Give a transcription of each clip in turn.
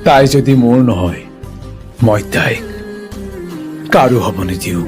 তাই যদি মোৰ নহয়, মই তাইক কাৰো হ'ব নিদিওঁ।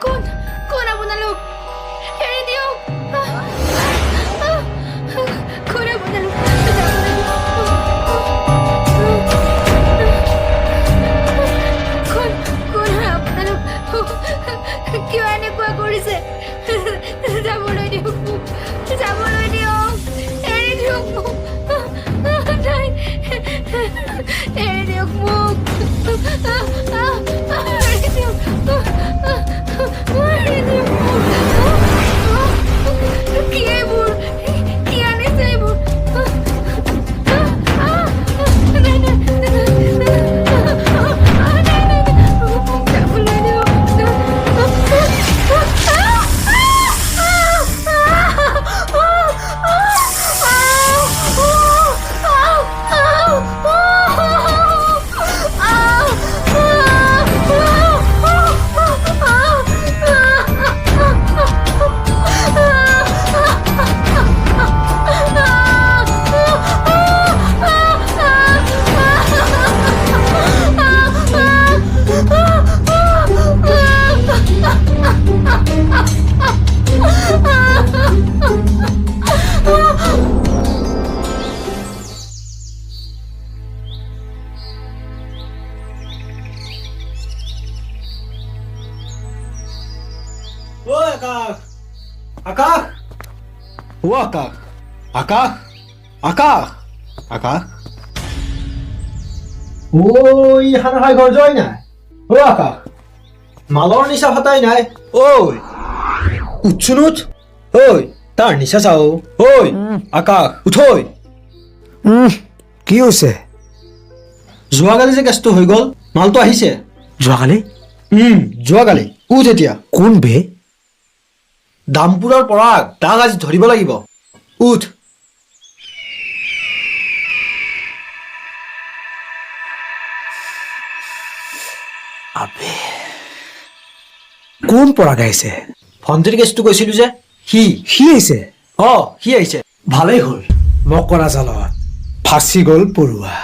কোন কোন আপোনালোক? এৰি দিয়ক। কোন আপোনালোক? কোন কোন হয় আপোনালোক? কিয় এনেকুৱা কৰিছে? যাবলৈ দিয়ক মোক, যাবলৈ দিয়ক, এৰি দিয়ক মোক। নাই, এৰি দিয়ক মোক, এৰি দিয়ক, এৰি দিয়ক মোক। কি এইবোৰ? কি আনিছে এইবোৰ? নাই নাই নাই নাই, মোক যাবলৈ দিয়ক। ঐ আকাশ, আকাশ, অ আকাশ, আকাশ, আকাশ, আকাশ, ঐ খানা খাই ঘৰ যোৱাই নাই। অ আকাশ, মালৰ নিচা ফটাই নাই। ঐ উঠচোন, উঠ। ঐ তাৰ নিচা চাও। ঐ আকাশ, উঠ ঐ। কি হৈছে? যোৱাকালি যে কেছটো হৈ গ'ল, মালটো আহিছে। যোৱাকালি? যোৱাকালি। উঠ এতিয়া। কোন বে? দামপুৰৰ পৰাগ, তাক আজি ধৰিব লাগিব। উঠ। আবে, কোন পৰাগ আহিছে? ভণ্টিৰ কেছটো কৈছিলো যে, সি। সি আহিছে? অ, সি আহিছে। ভালেই হ'ল। মকৰা জালত ফাঁচি গ'ল পৰুৱা।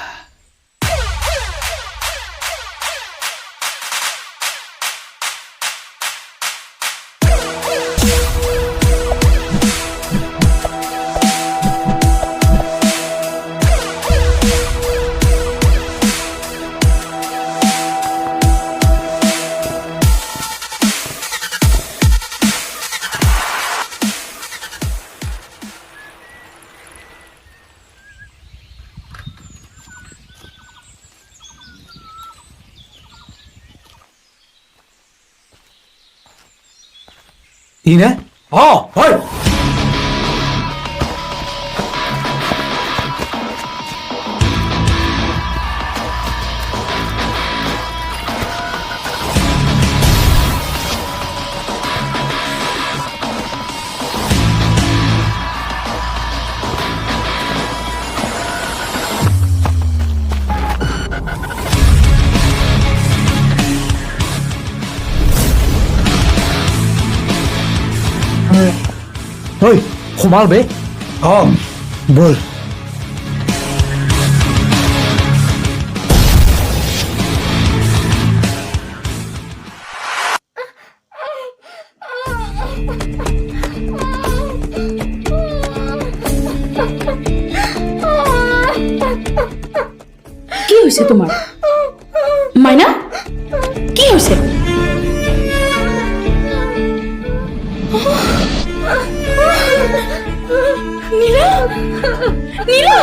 ই নে? অ হয়। ঐ সোমাল বে। অ ব'ল। কি হৈছে তোমাৰ মাইনা? কি হৈছে? নীলা, নীলা,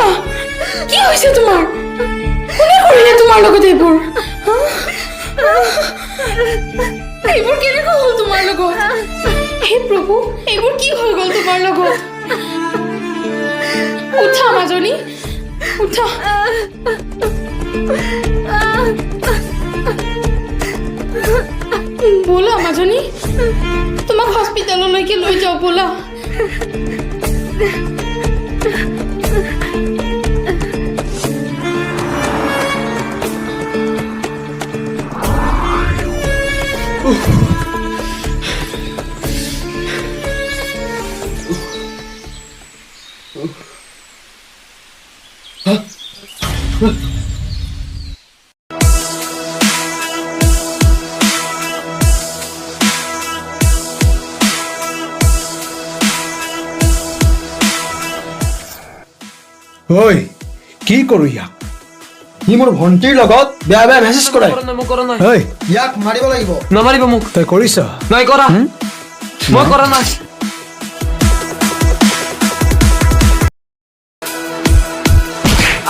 কি হৈছে তোমাৰ? কোনে কৰিলে তোমাৰ লগত এইবোৰ? এইবোৰ কেনেকুৱা হ'ল তোমাৰ লগত? হে প্ৰভু, এইবোৰ কি হৈ গ'ল তোমাৰ লগত? উঠা মাজনী, উঠা। ব'লা মাজনী, তোমাক হস্পিটেললৈকে লৈ যাওঁ ব'লা। ঐ কি কৰোঁ ইয়াক? সি মোৰ ভণ্টিৰ লগত বেয়া বেয়া মেছেজ কৰে। মই কৰা নাই। ঐ ইয়াক মাৰিব লাগিব। নামাৰিব মোক। তই কৰিছ? নাই কৰা, মই কৰা নাই।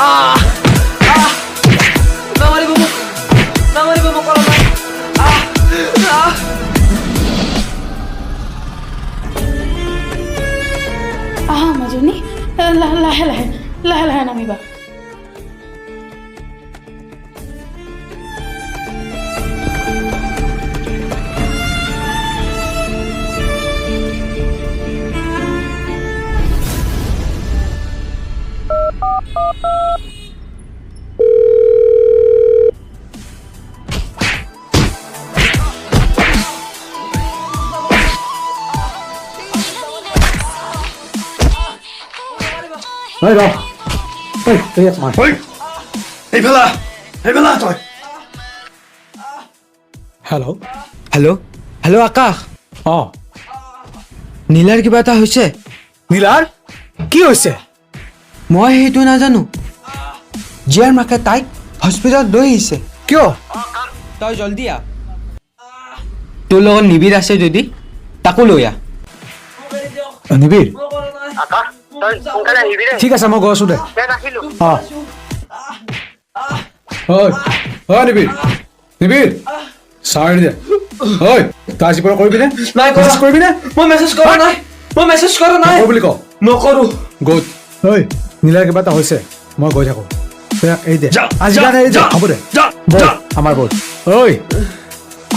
আহ, আহ, নামাৰিব মোক, নামাৰিব, মই কৰা নাই। আহ, আহ। আহা মাজনী, লাহে লাহে লাহে লাহে নামিবা। ঐ ৰ, ঐ তই ইয়াক মাৰ। ঐ এইফালে এইফালে তই। হেল্ল' হেল্ল' হেল্ল' আকাশ। অ নীলাৰ কিবা এটা হৈছে। নীলাৰ কি হৈছে? মই সেইটো নাজানো। জীয়াৰ মাকে তাইক হস্পিটেলত লৈ আহিছে। কিয়? তই জলদি আহ। তোৰ লগত নিবিড় আছে যদি তাকো লৈ আহ। নিবিড়, ঠিক আছে, মই গৈ আছো দে। অ ঐ ঐ নিবিড়, নিবিড় চাৰ দে। ঐ তই আজিৰ পৰা কৰিবি নে? নাই কৰা। মেছেজ কৰিবি নে? মই মেছেজ কৰা নাই, মই মেছেজ কৰা নাই। নকৰো বুলি ক। নকৰো। গুড। ঐ নীলাৰ কিবা এটা হৈছে, মই গৈ থাকো। তই ইয়াক এৰি দে। যা, আজি যা, কাৰণে এৰি দে। যা, হ'ব দে, যা, ব'ল যা। আমাৰ ব'ল। ঐ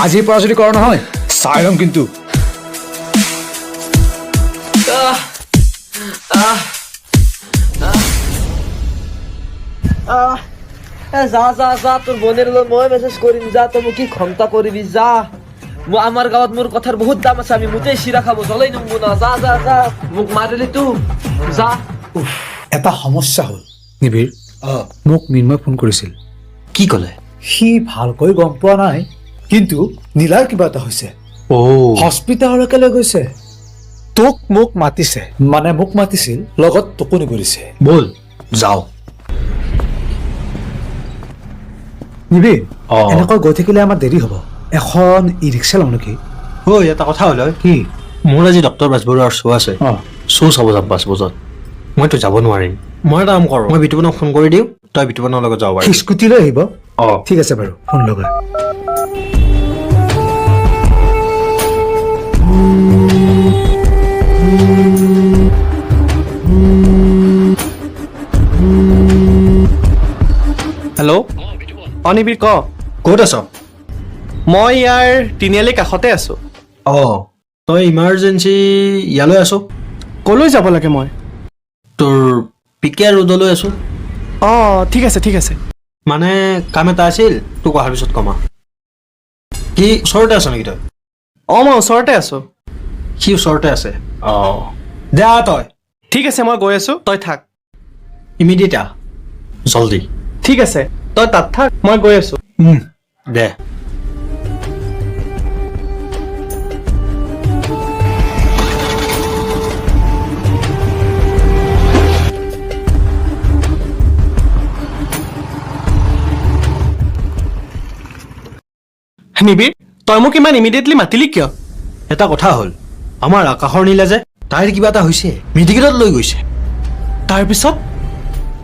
আজিৰ পৰা যদি কৰ নহয় চাই ল'ম কিন্তু। আহ, আহ, আহ। এ যা যা যা, তোৰ বোনেৰ লগত মই মেছেজ কৰিম। যা, তই মোক কি ক্ষমতা কৰিবি যা। মই আমাৰ গাঁৱত মোৰ কথাৰ বহুত দাম আছে, আমি মোতেই চিৰা খাব জ্বলাই নমো না। যা যা যা, মোক মাৰিলি তো যা। এটা সমস্যা হ'ল নিবিড়। মোক মৃন্ময় ফোন কৰিছিল। কি ক'লে? সি ভালকৈ গম পোৱা নাই, কিন্তু নীলাৰ কিবা এটা হৈছে। অ হস্পিটেললৈকে লৈ গৈছে। তোক মোক মাতিছে, মানে মোক মাতিছিল, লগত তোকো নিব দিছে। ব'ল যাওঁ। নিবিড়, অ। এনেকৈ গৈ থাকিলে আমাৰ দেৰি হ'ব। এখন ই ৰিক্সা লওঁ নেকি? ঐ এটা কথা হ'ল হয়। কি? মোৰ আজি ডক্টৰ বেজবৰুৱাৰ শ্ব' আছে। অ শ্ব' চাব যাম 5 বজাত। মইতো যাব নোৱাৰিম। মই এটা কাম কৰোঁ, মই বিতুপনক ফোন কৰি দিওঁ, তই বিতুপনৰ লগত যাব সি পাৰিবি। স্কুটি লৈ আহিব। অ ঠিক আছে বাৰু, ফোন লগা। হেল্ল' অ নিবিৰ ক। ক'ত আছ? মই ইয়াৰ তিনিআলি কাষতে আছোঁ। অঁ, তই ইমাৰ্জেঞ্চি ইয়ালৈ আছ। ক'লৈ যাব লাগে মই? তোৰ পিকে ৰোডলৈ আছো। অঁ, ঠিক আছে, ঠিক আছে। মানে কাম এটা আছিল, তোক অহাৰ পিছত কমা। কি ওচৰতে আছ নেকি তই? অঁ, মই ওচৰতে আছোঁ। সি ওচৰতে আছে। অঁ, দে আহ তই। ঠিক আছে, মই গৈ আছোঁ, তই থাক। ইমিডিয়েট আহ, জলদি। ঠিক আছে, তই তাত থাক, মই গৈ আছোঁ। দে। নিবিৰ, তই মোক ইমান ইমিডিয়েটলি মাতিলি কিয়? এটা কথা হ'ল, আমাৰ আকাশৰ নীলা যে, তাইৰ কিবা এটা হৈছে, মেডিকেলত লৈ গৈছে। তাৰপিছত?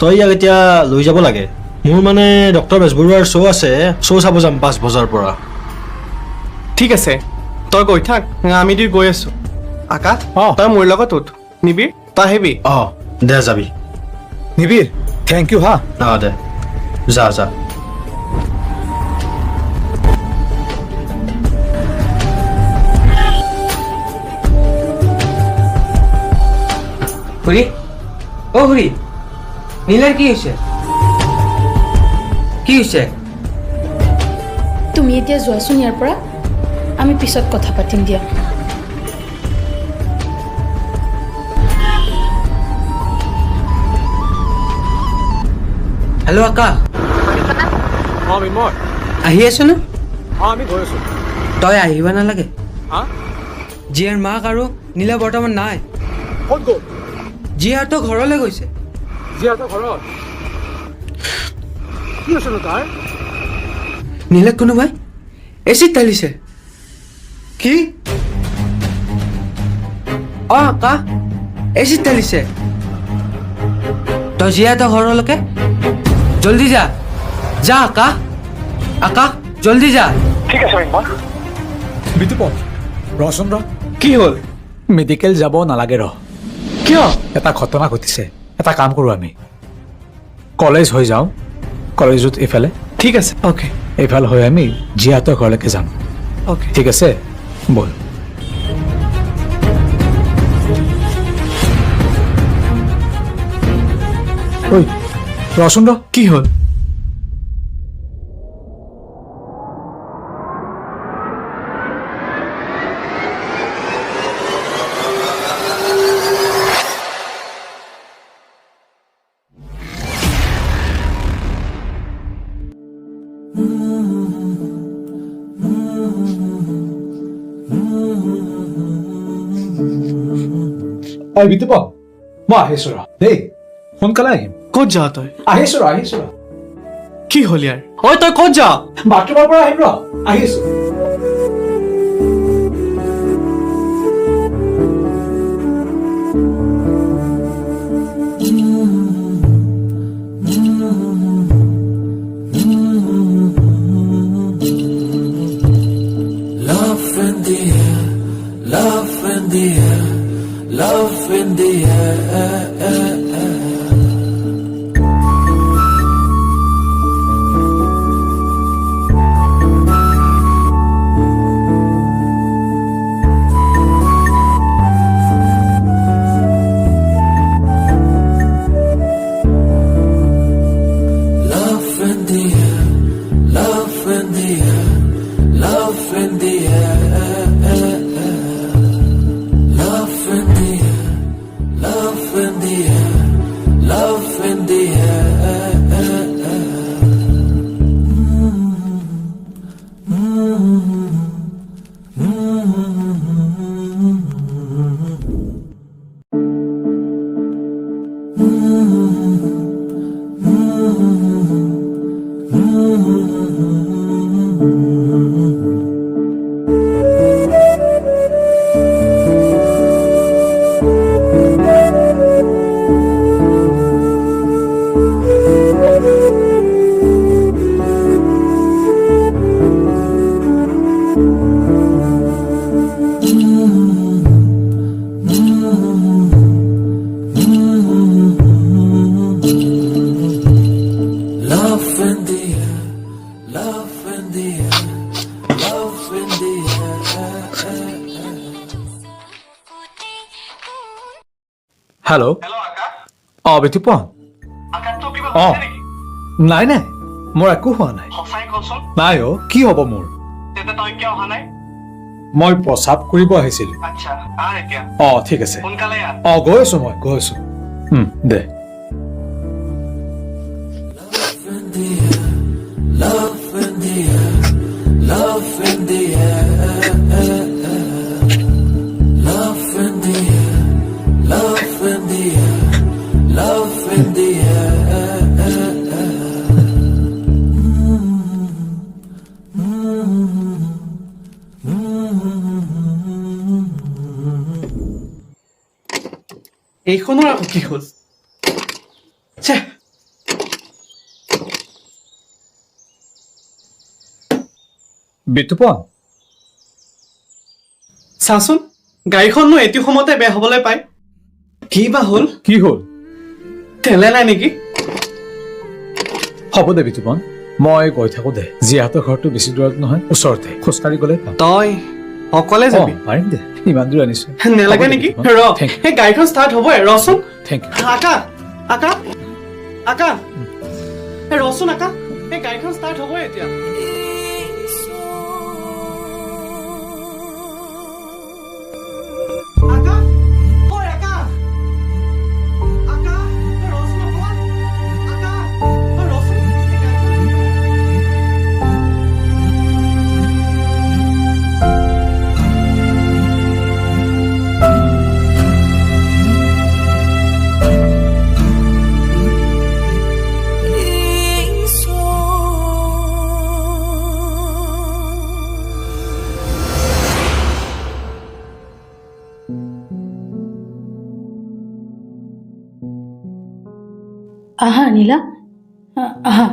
তই ইয়াক এতিয়া লৈ যাব লাগে। মোৰ মানে ডক্টৰ বেজবৰুৱাৰ শ্ব' আছে, শ্ব' চাব যাম 5 বজাৰ পৰা। ঠিক আছে, তই গৈ থাক, আমি দুই গৈ আছোঁ। আকাশ, অঁ। তই মোৰ লগত উঠ। নিবিৰ, তই আহিবি। অঁ, দে, যাবি। নিবিৰ, thank U হা। অঁ, দে, যা যা। খুৰী, অ' খুৰী, নীলাৰ কি হৈছে? কি হৈছে? তুমি এতিয়া যোৱাচোন ইয়াৰ পৰা, আমি পিছত কথা পাতিম দিয়া। হেল্ল' আকাশ, আহি আছ নে? আমি গৈ আছোঁ। তই আহিব নালাগে। জীয়াৰ মাক আৰু নীলা বৰ্তমান নাই। ক'ত গ'ল? জীয়াহঁতৰ ঘৰলৈ গৈছে। জীয়াহঁতৰ ঘৰত কি হৈছে নো তাৰ? নীলাক কোনোবাই এচিড ঢালিছে। কি? অঁ আকাশ, এচিড ঢালিছে। তই জীয়াহঁতৰ ঘৰলৈকে জলদি যা। যা আকাশ, আকাশ, জলদি যা। বিতুপন, ৰচোন ৰ। কি হ'ল? মেডিকেল যাব নালাগে ৰ। কিয়? এটা ঘটনা ঘটিছে। এটা কাম কৰোঁ, আমি কলেজ হৈ যাওঁ, কলেজত এইফালে। ঠিক আছে, অ'কে। এইফালে হৈ আমি জীয়াহঁতৰ ঘৰলৈকে যাম। অ'কে। ঠিক আছে, ব'ল। ঐ, ৰচোন ৰ। কি হ'ল? ঐ বিতুপন, মই আহিছোঁ ৰ দেই, সোনকালে আহিম। ক'ত যাৱ তই? আহিছোঁ ৰ, আহিছোঁ ৰ। কি হ'ল ইয়াৰ? ঐ, তই ক'ত যাৱ? বাথৰুমৰ পৰা আহিম ৰ, আহিছোঁ। Love in the air, love in the air, love in the air. Love in the air, love in the air. Hello, অঁ বিতুপন। অঁ, নাই নাই, মোৰ একো হোৱা নাই। নাই অ', কি হ'ব মোৰ? মই প্ৰস্ৰাৱ কৰিব আহিছিলো। অঁ, ঠিক আছে। অঁ, গৈ আছো, মই গৈ আছো। দে। In the air, love in the air, love in the air, love in the air, love in the air, love in the air. এইখনৰ আকৌ কি হ'ল? ছে। বিতুপন। চাচোন, গাড়ীখননো এইটো সময়তে বেয়া হ'বলৈ পায়। কি বা হ'ল? কি হ'ল? তেলে নাই নেকি? হ'ব দে বিতুপন, মই গৈ থাকো দে। জীয়াহঁতৰ ঘৰটো বেছি দূৰত নহয়, ওচৰতে, খোজকাঢ়ি গ'লে পাম। তই অকলে যাবি? পাৰিম দে, ইমান দূৰ আনিছো। নেলাগে নেকি? ৰ, সেই গাড়ীখন ষ্টাৰ্ট হ'বই, ৰচোন। Thank U. আকা, আকা, আকা, এই ৰচোন আকা, এই গাড়ীখন ষ্টাৰ্ট হ'বই এতিয়া। আকা, ঐ আকা, আকা, এই ৰচোন অকণমান। আকা, ঐ ৰচোন, এই গাড়ীখন। আহা নীলা, আহা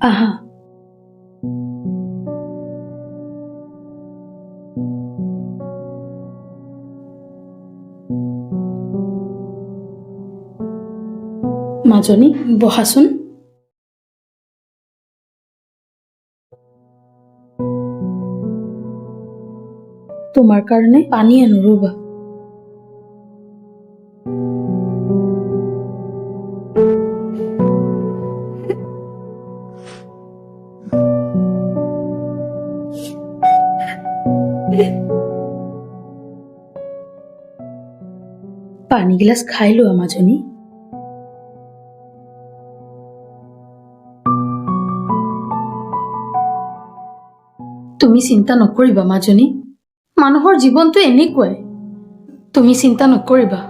আহা। মাজনী, বহাচোন। তোমাৰ কাৰণে পানী আনো, ৰ'বা। পানী গিলাচ খাই লোৱা মাজনী। তুমি চিন্তা নকৰিবা মাজনী, মানুহৰ জীৱনটো এনেকুৱাই। তুমি চিন্তা নকৰিবা,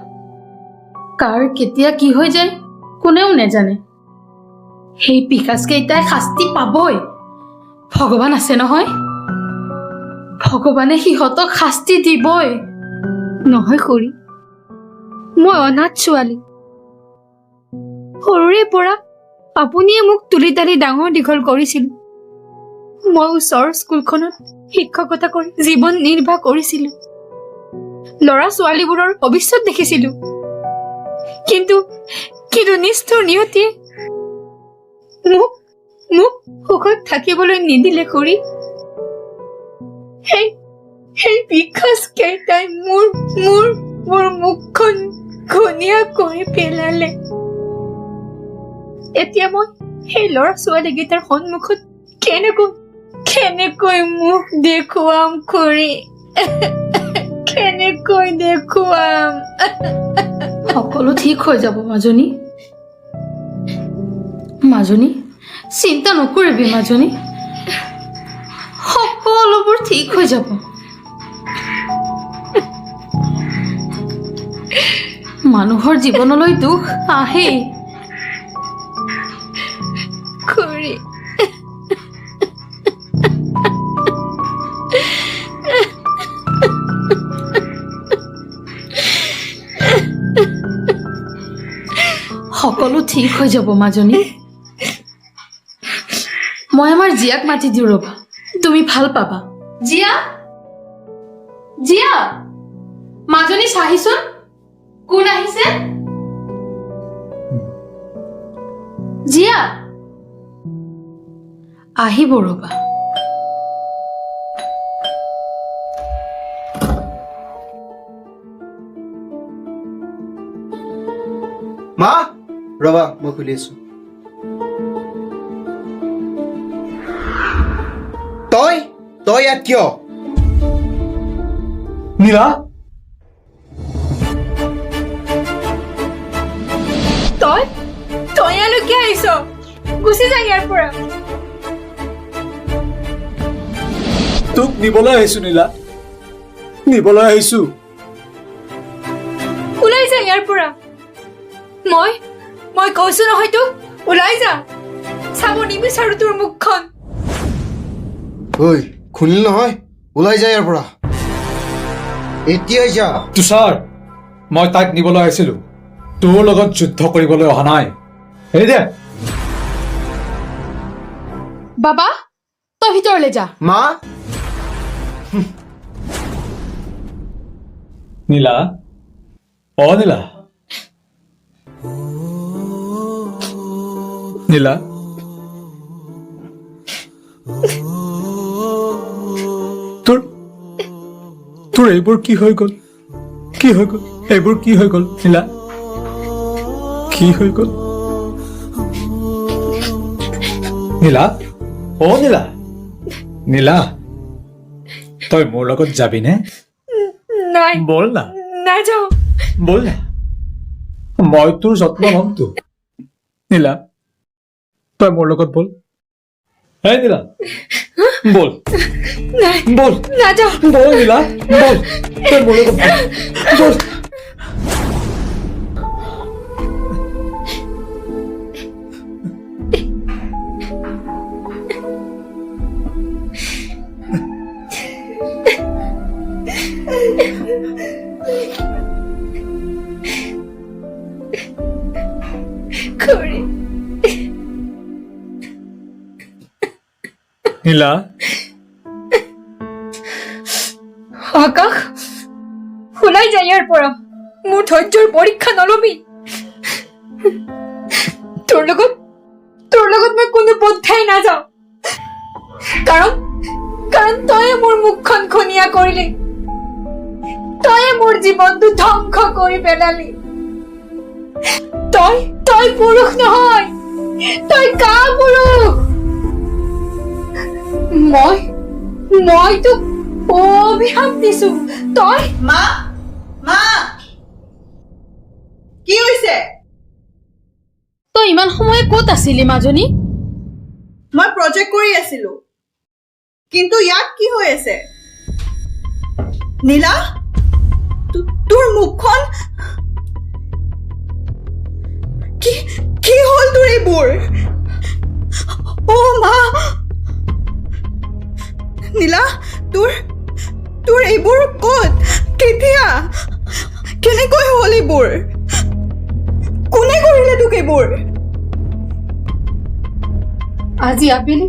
কাৰ কেতিয়া কি হৈ যায় কোনেও নেজানে। সেই পিশাচ কেইটাই শাস্তি পাবই। ভগৱান আছে নহয়, ভগৱানে সিহঁতক শাস্তি দিবই। নহয় খুৰী, মই অনাথ ছোৱালী। সৰুৰে পৰা আপুনিয়ে মোক তুলি তালি ডাঙৰ দীঘল কৰিছিল। মই ওচৰৰ স্কুলখনত শিক্ষকতা কৰি জীৱন নিৰ্বাহ কৰিছিলো। ল'ৰা ছোৱালীবোৰৰ ভৱিষ্যত দেখিছিলো, কিন্তু কিন্তু নিষ্ঠুৰ নিয়তিয়ে মোক মোক সুখত থাকিবলৈ নিদিলে খুৰী। সেই সেই পিশাচ কেইটাই মোৰ মোৰ মোৰ মুখখন ঘূণীয়া কৰি পেলালে। এতিয়া মই সেই ল'ৰা ছোৱালীকেইটাৰ সন্মুখত কেনেকৈ কেনেকৈ মুখ দেখুৱাম খুৰী? কেনেকৈ দেখুৱাম? সকলো ঠিক হৈ যাব মাজনী। মাজনী, চিন্তা নকৰিবি মাজনী, সকলোবোৰ ঠিক হৈ যাব। মানুহৰ জীৱনলৈ দুখ আহেই। খুৰী। সকলো ঠিক হৈ যাব মাজনী। মই আমাৰ জীয়াক মাতি দিওঁ ৰবা, তুমি ভাল পাবা। জীয়া, জীয়া, মাজনী চাহিচোন কোন আহিছে। জীয়া আহিব ৰ'বা। মা ৰবা, মই খুলি আছো। তই তই ইয়াত কিয়? নীলা, তই তই ইয়ালৈ কিয় আহিছ? গুচি যা ইয়াৰ পৰা। তোক নিবলৈ আহিছো নীলা, নিবলৈ আহিছো। ওলাই যা ইয়াৰ পৰা। মই মই কৈছো নহয় তোক, ওলাই যা। চাব নিবিচাৰো তোৰ মুখখন। ঐ খুলিল নহয়, ওলাই যা ইয়াৰ পৰা, এতিয়াই যা। তুষাৰ, মই তাইক নিবলৈ আহিছিলো, তোৰ লগত যুদ্ধ কৰিবলৈ অহা নাই। এই দে। বাবা, তই ভিতৰলৈ যা। মা। নীলা, অ নীলা, নীলা, তোৰ তোৰ এইবোৰ কি হৈ গ'ল? কি হৈ গ'ল এইবোৰ? কি হৈ গ'ল নীলা? কি হৈ গ'ল নীলা? অ নীলা, নীলা, তই মোৰ লগত যাবিনে? নাই। বল না। নাযাওঁ। বল না, মই তোৰ যত্ন ল'মতো। নীলা, তই মোৰ লগত বল। এই নীলা, বল। নাই। বল। নাযাওঁ। বল নীলা, বল, তই মোৰ লগত বল, বল। খুৰী। নীলা। আকাশ, ওলাই যা ইয়াৰ পৰা। মোৰ ধৈৰ্যৰ পৰীক্ষা নলবি। তোৰ লগত মই কোনো পন্থাই নাযাওঁ, কাৰণ কাৰণ তয়ে মোৰ মুখখন ঘূণীয়া কৰিলি, তয়ে মোৰ জীৱনটো ধ্বংস কৰি পেলালি। তই তই পুৰুষ নহয়, তই কাপুৰুষ। মই মই তোক অভিশাপ দিছো, তই মা, মা, কি হৈছে? তই ইমান সময় ক'ত আছিলি মাজনী? মই প্ৰজেক্ট কৰি আছিলো, কিন্তু ইয়াত কি হৈ আছে? নীলা, তোৰ মুখখন কি কি হ'ল তোৰ এইবোৰ? অ' মা, নীলা, তোৰ তোৰ এইবোৰ ক'ত, কেতিয়া, কেনেকৈ হ'ল এইবোৰ? কোনে কৰিলে তোক এইবোৰ? আজি আবেলি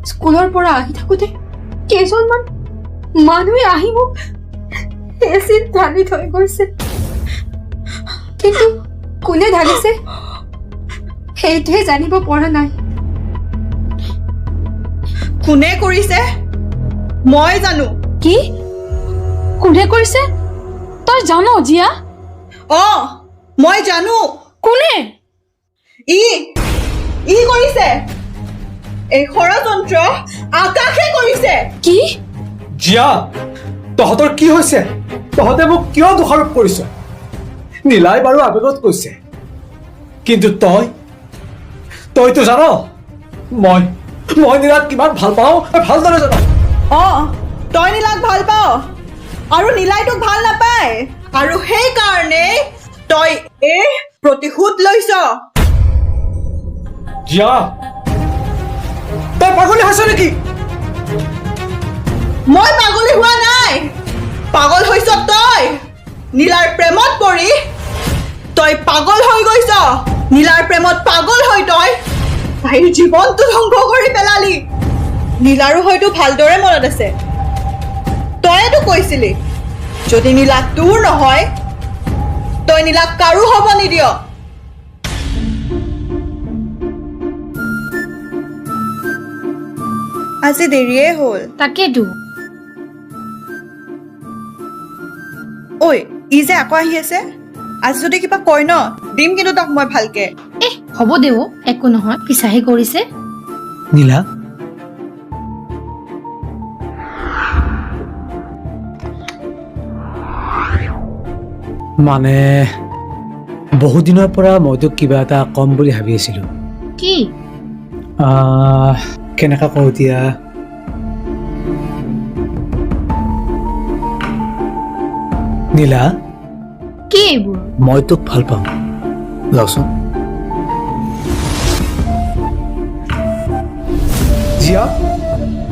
স্কুলৰ পৰা আহি থাকোঁতে কেইজনমান মানুহে আহি মোক এচিড ঢালি থৈ গৈছে, কিন্তু কোনে ঢালিছে সেইটোহে জানিব পৰা নাই। কোনে কৰিছে মই জানো। কি? কোনে কৰিছে তই জান জীয়া? অ, মই জানো। কোনে? ই ই কৰিছে। এই ষড়যন্ত্ৰ আকাশে কৰিছে। কি? জীয়া, তহঁতৰ কি হৈছে? তহঁতে মোক কিয় দোষাৰোপ কৰিছ? নীলাই বাৰু আৱেগত কৈছে, কিন্তু তই তইতো জান মই মই নীলাক কিমান ভাল পাওঁ, তই ভালদৰে জান। অ, তই নীলাক ভাল পাৱ আৰু নীলাই তোক ভাল নাপায়, আৰু সেইকাৰণেই তই এই প্ৰতিশোধ লৈছ। জীয়া, তই পাগলী হৈছ নেকি? মই পাগলী হোৱা নাই, পাগল হৈছ তই। নীলাৰ প্ৰেমত পৰি তই পাগল হৈ গৈছ। নীলাৰ প্ৰেমত পাগল হৈ তই তাইৰ জীৱনটো ধ্বংস কৰি পেলালি। নীলাৰো হয়তো ভালদৰে মনত আছে, তয়েতো কৈছিলি যদি নীলা তোৰ নহয় তই নীলাক কাৰো হ'ব নিদিয়। আজি দেৰিয়ে হ'ল। তাকেতো। ঐ, ই যে আকৌ আহি আছে, আজি যদি কিবা কয় ন, দিম কিন্তু তাক মই ভালকে। এ হ'ব দে অ, একো নহয়, পিছাহে কৰিছে। নীলা, মানে বহুদিনৰ পৰা মই তোক কিবা এটা ক'ম বুলি ভাবি আছিলোঁ। কি? কেনেকা কওঁ এতিয়া? নীলা। কি এইবোৰ? মই তোক ভাল পাওঁ। লচোন। জীয়া।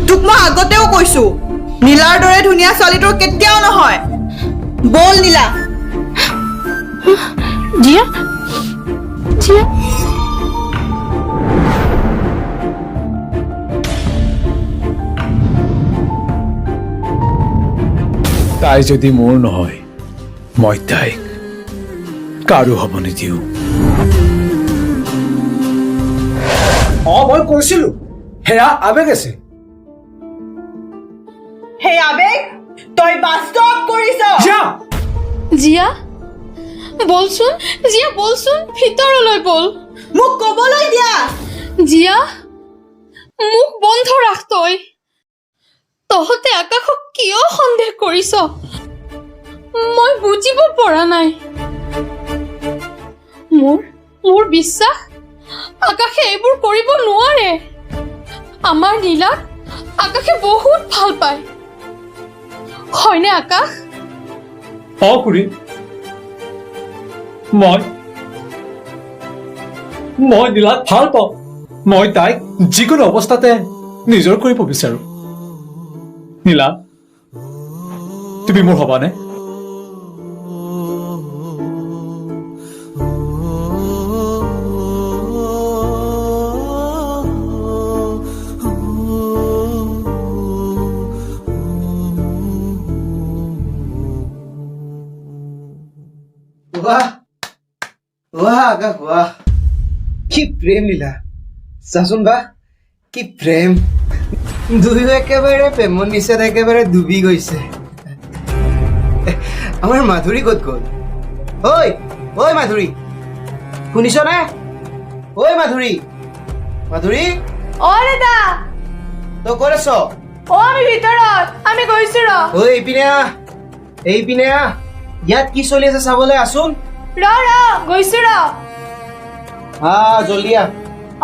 তোক মই আগতেও কৈছো, নীলাৰ দৰে ধুনীয়া ছোৱালী তোৰ কেতিয়াও নহয়। ব'ল নীলা। জীয়া, জীয়া। তাই যদি মোৰ নহয়, মই তাইক কাৰো হ'ব নিদিওঁ। অ, মই কৈছিলো সেয়া আৱেগ আছে। সেই আৱেগ তই বাস্তৱ কৰিছ। জীয়া। জীয়া, বলচোন। জীয়া বলচোন, ভিতৰলৈ বল। মোক কবলৈ দিয়া। জীয়া, মুখ বন্ধ ৰাখ তই। তহঁতে আকাশক কিয় সন্দেহ কৰিছ মই বুজিব পৰা নাই। মোৰ বিশ্বাস আকাশে এইবোৰ কৰিব নোৱাৰে। আমাৰ নীলাক আকাশে বহুত ভাল পায়, হয়নে আকাশ? অ খুৰী, মই মই নীলাক ভাল পাওঁ। মই তাইক যিকোনো অৱস্থাতে নিজৰ কৰিব বিচাৰো। নীলা, তুমি মোৰ হ'বানে? বাহ বাহ আকাশ বাহ, কি প্ৰেম লীলা! চাচোন বাহ, কি প্ৰেম! দুয়ো একেবাৰে প্ৰেমৰ নিচাত একেবাৰে ডুবি গৈছে। আমাৰ মাধুৰী ক'ত গ'ল? ঐ ঐ মাধুৰী, শুনিছনে? ঐ মাধুৰী, মাধুৰী। অ দাদা। তই ক'ত আছ? অ, আমি ভিতৰত, আমি গৈছো ৰ। ঐ, এইপিনে আহ, এইপিনে আহ। ইয়াত কি চলি আছে চাবলৈ আছোন। ৰ ৰ, গৈছো ৰ। আহ, জলদি আহ।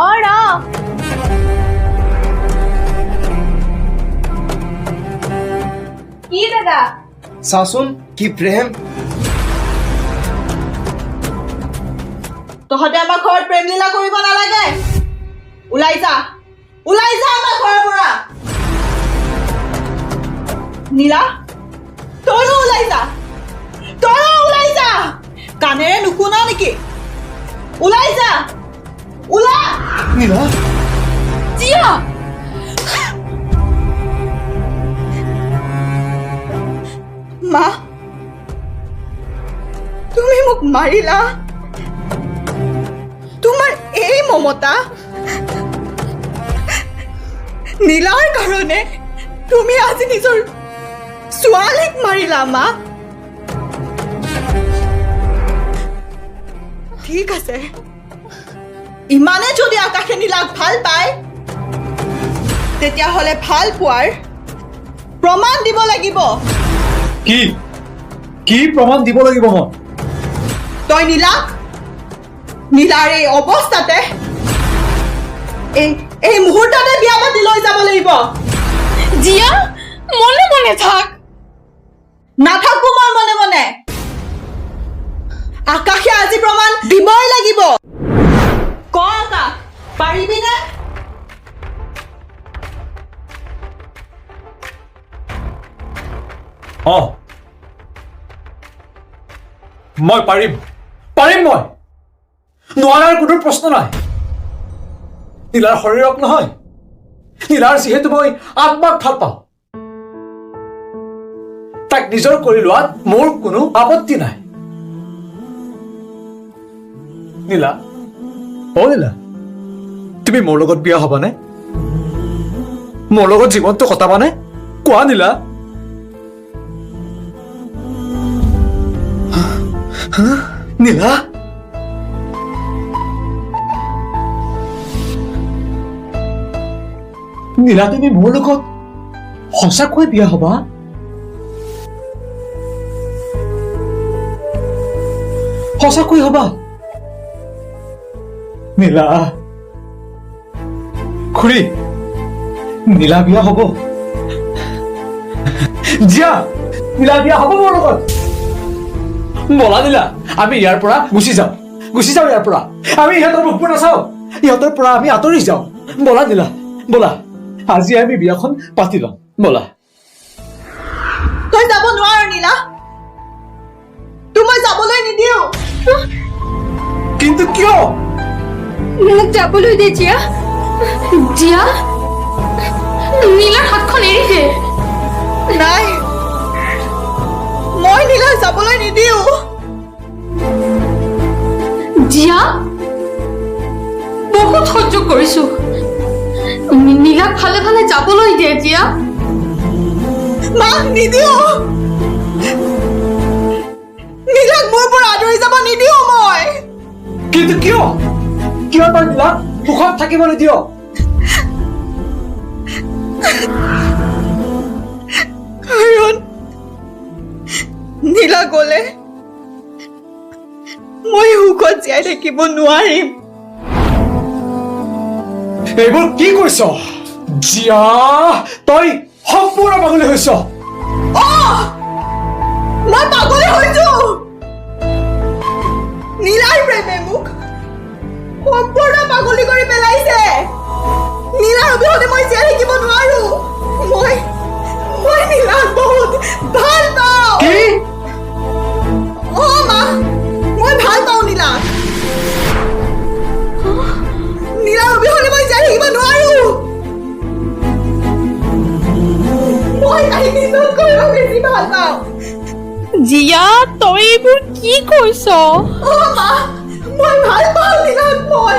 অ ৰ। কি দাদা? চাচোন কি প্ৰেম! তহঁতে আমাৰ ঘৰত প্ৰেম লীলা কৰিব নালাগে। ওলাই যা, ওলাই যা আমাৰ ঘৰৰ পৰা। নীলা, তয়ো ওলাই যা, তয়ো ওলাই যা। কাণেৰে নুশুন নেকি? ওলাই যা, ওলা। নীলা। জীয়া। মা, তুমি মোক মাৰিলা। তোমাৰ এই মমতা নীলাৰ কাৰণে তুমি আজি নিজৰ ছোৱালীক মাৰিলা মা। ঠিক আছে, ইমানে যদি আকাশে নীলাক ভাল পায়, তেতিয়াহ'লে ভাল পোৱাৰ প্ৰমাণ দিব লাগিব। কি কি প্ৰমাণ দিব লাগিব মই? তই নীলাক, নীলাৰ এই অৱস্থাতে, এই এই মুহূৰ্ততে বিয়া পাতি লৈ যাব লাগিব। জীয়া, মনে মনে থাক। নাথাকো মই মনে মনে। আকাশে আজি প্ৰমাণ দিবই লাগিব। ক আকাশ, পাৰিবিনে? অ, মই পাৰিম, পাৰিম মই। নোৱাৰাৰ কোনো প্ৰশ্ন নাই। নীলাৰ শৰীৰক নহয়, নীলাৰ যিহেতু মই আত্মাক ভাল পাওঁ, তাক নিজৰ কৰি লোৱাত মোৰ কোনো আপত্তি নাই। নীলা, অ নীলা, তুমি মোৰ লগত বিয়া হ'বানে? মোৰ লগত জীৱনটো কটাবানে? কোৱা নীলা। নীলা, নীলা, তুমি মোৰ লগত সঁচাকৈ বিয়া হবা? সঁচাকৈ হবা নীলা? খুৰী, নীলা বিয়া হব। জীয়া, নীলা বিয়া হব মোৰ লগত। বলা নীলা, আমি ইয়াৰ পৰা গুচি যাওঁ, গুচি যাওঁ ইয়াৰ পৰা। আমি ইহঁতৰ মুখবোৰ নাচাওঁ, ইহঁতৰ পৰা আমি আঁতৰি যাওঁ। বলা নীলা, বলা, আজি আমি বিয়াখন পাতি ল'ম, বলা। তই যাব নোৱাৰ নীলা, তোক মই যাবলৈ নিদিওঁ। কিন্তু কিয়? মোক যাবলৈ দে জীয়া। জীয়া, নীলাৰ হাতখন এৰি দে। নাই, মই নীলাক যাবলৈ নিদিওঁ। জীয়া, বহুত সহ্য কৰিছো, নীলাক ভালে ভালে যাবলৈ দে জীয়া। মা, নিদিওঁ, নীলাক মোৰ পৰা আঁতৰি যাব নিদিওঁ মই। কিন্তু কিয়? কিয় তই নীলাক সুখত থাকিব নিদিয়? কাৰণ নীলা গলে মই সুখত জীয়াই থাকিব নোৱাৰিম। এইবোৰ কি কৈছ জীয়া? তই সম্পূৰ্ণ পাগলী হৈছ। অ, মই পাগলী হৈছো। নীলাৰ প্ৰেমে মোক সম্পূৰ্ণ পাগলী কৰি পেলাইছে। নীলাৰ অবিহনে মই জীয়াই থাকিব নোৱাৰো। মই নীলাক বহুত ভাল পাওঁ। কি? অ মা, মই ভাল পাওঁ নীলাক। নীলাৰ অবিহনে মই জীয়াই থাকিব নোৱাৰো। মই তাইক নিজতকৈও বেছি ভাল পাওঁ। জীয়া, তই এইবোৰ কি কৈছ? অ মা, মই ভাল পাওঁ নীলাক মই।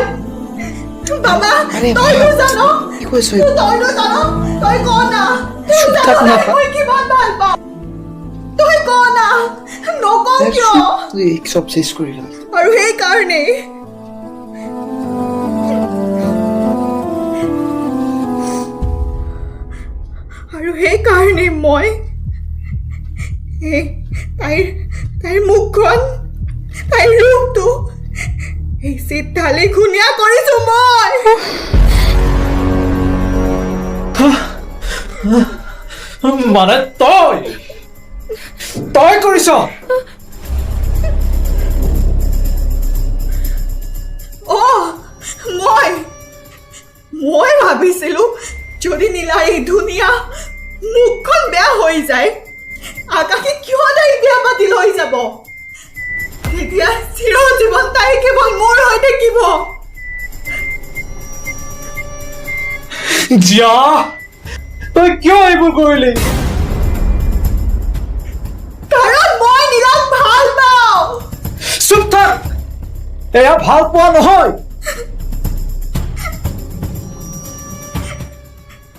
বাবা, তইনো জান, তইনো জান, তই ক না, তই জান না মই কিমান ভাল পাওঁ। তই ক না, নকওঁ কিয়? চব চেচ কৰি পেলালি। আৰু সেইকাৰণেই মই এই তাইৰ মুখখন, তাইৰ ৰূপটো এই চিত ঢালি ঘূণীয়া কৰিছো মই। মানে তই তই কৰিছ? অ, মই মই ভাবিছিলো যদি নীলাৰ এই ধুনীয়া মুখখন বেয়া হৈ যায়, আকাশে কিয় তাইক বিয়া পাতি লৈ যাব? তেতিয়া চিৰজীৱন তাই কেৱল মোৰ হৈ থাকিব। জীয়া, তই কিয় এইবোৰ কৰিলি? কাৰণ মই নীলাক ভাল পাওঁ। চুপ থাক, এয়া ভাল পোৱা নহয়।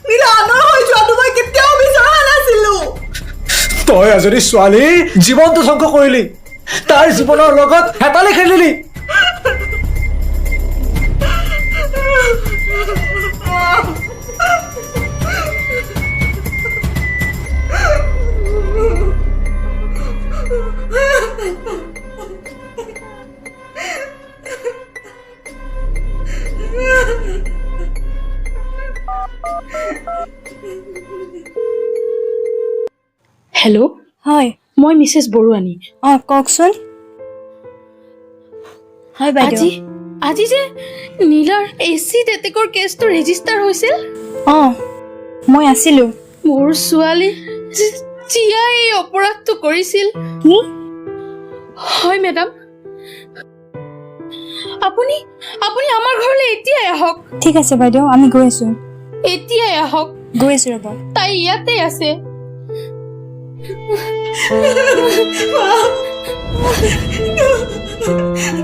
নীলা আনৰ হৈ যোৱাটো মই কেতিয়াও বিচৰা নাছিলো। তই এজনী ছোৱালীৰ জীৱনটো ধ্বংস কৰিলি, তাইৰ জীৱনৰ লগত হেতালি খেলিলি। হেল্ল'। হয়। মই মিছেছ বৰুৱানী। অঁ, কওকচোন। হয় বাইদেউ। আজি যে নীলাৰ এচিড এটেকৰ কেছটো ৰেজিষ্টাৰ হৈছিল, অঁ, মই আছিলোঁ। মোৰ ছোৱালী জীয়াই এই অপৰাধটো কৰিছিল। কি? হয় মেডাম, আপুনি আপুনি আমাৰ ঘৰলৈ এতিয়াই আহক। ঠিক আছে বাইদেউ, আমি গৈ আছোঁ। এতিয়াই আহক। গৈ আছোঁ, ৰ'ব। তাই ইয়াতে আছে।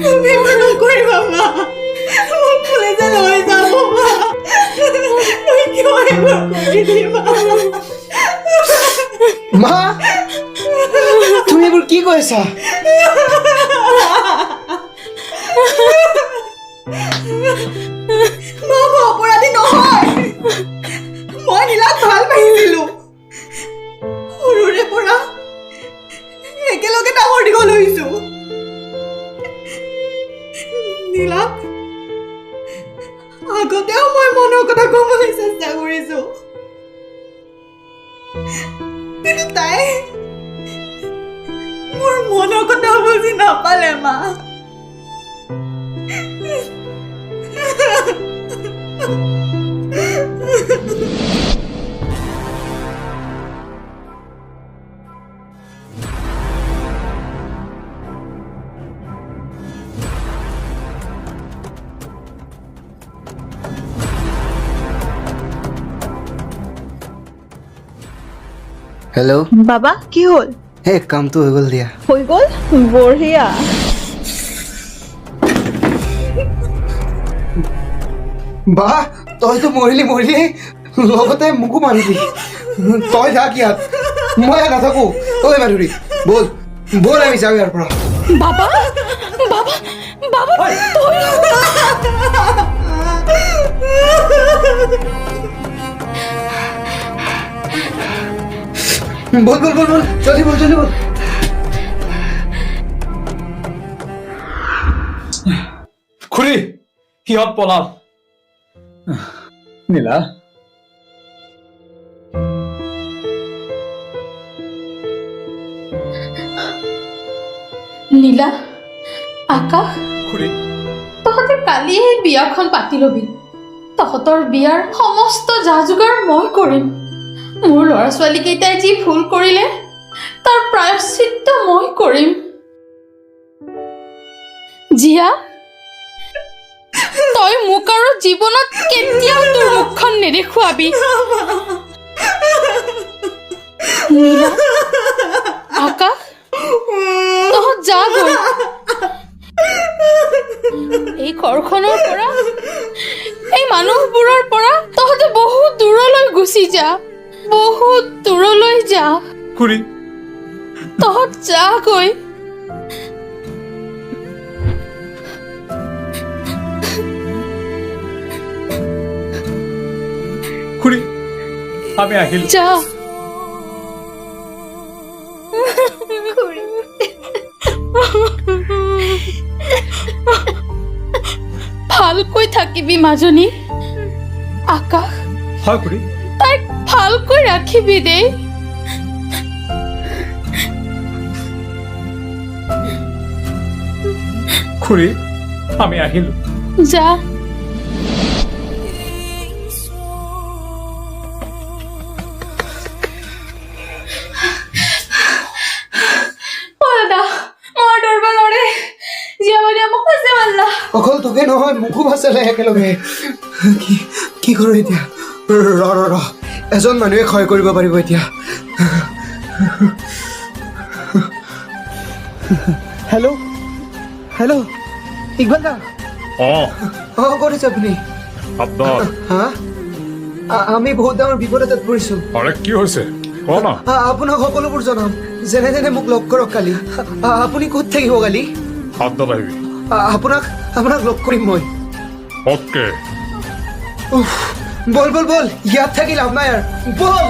তুমি এইবোৰ নকৰিবা মা, মোক পুলিচে লৈ যাব মা। তই কিয় এইবোৰ কৰিলি? চা। মা, মই অপৰাধী নহয়। মই নীলাক ভাল পাইছিলো, সৰুৰে পৰা একেলগে ডাঙৰ দীঘল হৈছো। নীলাক আগতেও মই মনৰ কথা ক'বলৈ চেষ্টা কৰিছো, কিন্তু তাই মোৰ মনৰ কথা বুজি নাপালে। মা, হেল্ল' বাবা, কি হ'ল? হে, কামটো হৈ গ'ল দিয়া। হৈ গ'ল, বঢ়িয়া। বাহ, তইতো মৰিলি মৰিলি, লগতে মোকো মাৰিলি। তই থাক ইয়াত, মই ইয়াত নাথাকো। ঐ মাধুৰী, ব'ল ব'ল, আমি যাওঁ ইয়াৰ পৰা। বাবা, বাবা, বাবা, তই। ব'ল ব'ল ব'ল ব'ল, জলদি ব'ল, জলদি ব'ল। খুৰী, সিহঁত পলাল। নীলা, নীলা, আকাশ, খুৰী, তহঁতে কালিয়ে বিয়াখন পাতি লবি। তহঁতৰ বিয়াৰ সমস্ত যা যোগাৰ মই কৰিম। মোৰ ল'ৰা ছোৱালীকেইটাই যি ভুল কৰিলে তাৰ প্ৰায়শ্চিত্ত মই কৰিম। জীয়া, তই মোক আৰু জীৱনত কেতিয়াও তোৰ মুখখন নেদেখুৱাবি। নীলা, আকাশ, তহঁত যা গৈ। এই ঘৰখনৰ পৰা, এই মানুহবোৰৰ পৰা তহঁতে বহুত দূৰলৈ গুচি যা, বহুত দূৰলৈ যা। খুৰী, তহঁত যা গৈ। খুৰী, আমি আহিলো। যা। ভালকৈ থাকিবি মাজনী। আকাশ, হয় খুৰী। তাইক ভালকৈ ৰাখিবি দেই। খুৰী, আমি আহিলো। যা। দাদা, মই দৌৰিব নোৱাৰে। জীয়া বাইদেৱে মোক ফাঁচি মাৰিলা। অকল তোকে নহয়, মোকো ফাঁচালে একেলগে। কি কি কৰোঁ এতিয়া? ৰ ৰ ৰ, এজন মানুহে ক্ষয় কৰিব পাৰিব এতিয়া। হেল্ল' হেল্ল', ইকবাল দা। অঁ। অঁ, ক'ত আছে আপুনি? আব্দাল। হা, আমি বহুত ডাঙৰ বিপদ এটাত পৰিছোঁ। আৰে, কি হৈছে ক না। আপোনাক সকলোবোৰ জনাম, যেনে তেনে মোক লগ কৰক কালি। আপুনি ক'ত থাকিব কালি? আব্দাল আহিবি। আপোনাক লগ কৰিম মই। অ'কে। উফ, ব'ল ব'ল ব'ল, ইয়াত থাকি লাভ নাই আৰু, ব'ল।